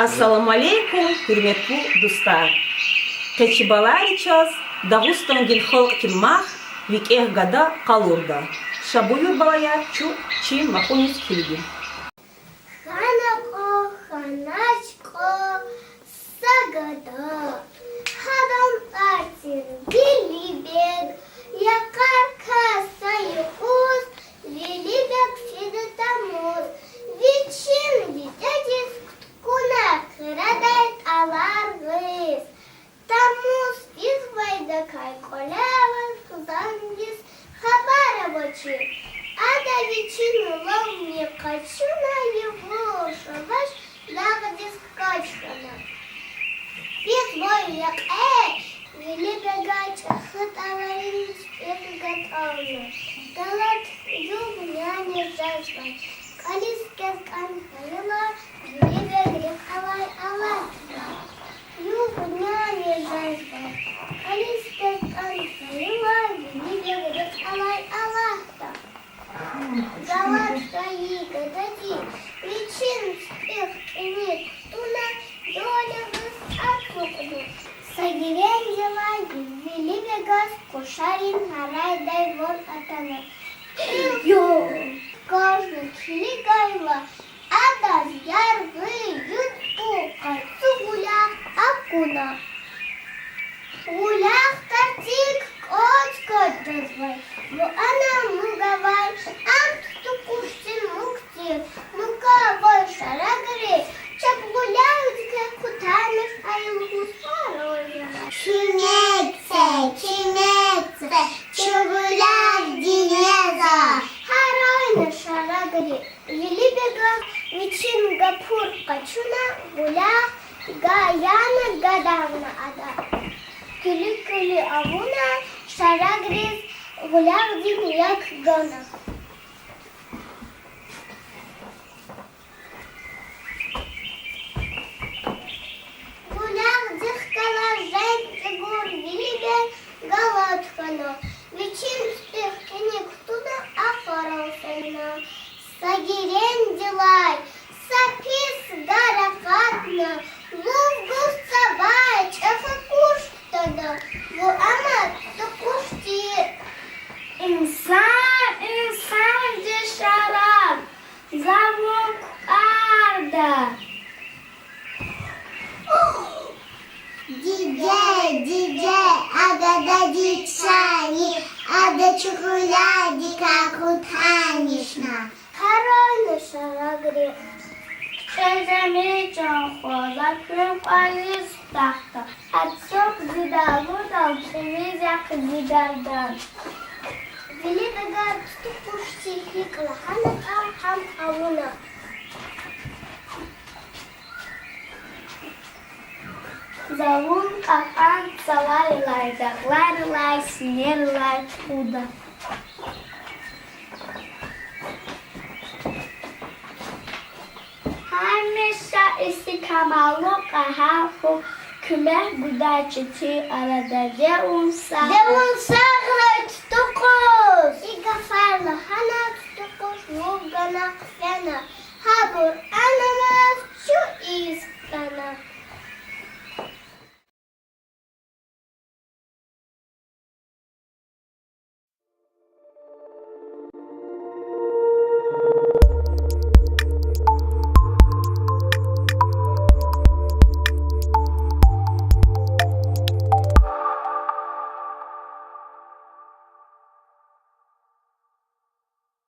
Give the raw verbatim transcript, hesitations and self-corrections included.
Ассаламу алейкум, гьуьрметлу дустар! Къе чи балайри чаз Дагъустандин халкьдин мах ВикӀегь гада къалурда. Ша буюр, балаяр, чун чи махуниз килигин. Хьана кьван, хьанач кьван са гада, гьадан тӀварцин Вилибег, йикъар кас са юкъуз, Вилибег фида тамуз, вичин дидедиз кутуна Къирадай тӀалар гъиз. Тамуз физвайдакай кӀвале авай хизандиз хабар авачир. Ада вичин уланни къачуна, югъур-шаваш дагъдиз кӀвач хьана. Физвай рекье Вилибега чӀехи тӀаларин цуьквер гатӀална. Галат югъ-няни жезвай, кӀвализ квез кӀан хьайила, Вилибег рекьелай алатна. Югъ-няни жезвай, кӀвализ квез кӀан хьайила, Вилибег рекьелай алатна. Галат хьайи гадади вичин цуьквер кӀаник кутуна, доля гъиз ацукьна. Са герендилай Вилибегаз къушарин гьарайдай ван атана. Кьил кӀарна килигайла, адаз яргъи юкьу къацу гъуьлягъ акуна. Гъуьлягъ тартик кӀач-кӀач жезвай, вуна амукьзавай, ам туту къуш тир, мук тир, мукай авай шарагри чеб гъуьлягъдикай къутармиш ая лугьуз гьарайна. Куьмек це, куьмек це, чи гъуьлягъ диде за! гьарайна шарагри. Вилибегаз вичин гапур къачуна, гъуьлягъ гаяна гадарна ада. Куьлуь-куьлуь авуна, шарагриз гъуьлягъдин як гана. Гъуьлягъдихъ галаз женг чӀугур Вилибег галат хьана, вичин цуьквер кӀаник кутуна, ахварал фена. Са герендилай са пис гар акъатна, лув гуз цавай чӀехи къуш хтана, вуна ам туту къуш тир. Инсан инсандиз шараб за вун кукӀварда. Диде, диде, а гадади чан я, ада чи гъуьлягъдикай къутармишна. Гьарайна шарагри. КичӀе жемир, чан хва, за куьн кӀвализ кутахда. Ацукь зи далудал, кьилиз яхъ зи гардан. Вилибега туту къуш тир гьикӀ лагьанатӀа, гьам авуна. За вун кьакьан цаварилай, дагъларилай, синерилай тухуда. Гьамиша истикамаллу, къагьар хьухь, куьмек гудай четин арада. Де вун сагърай,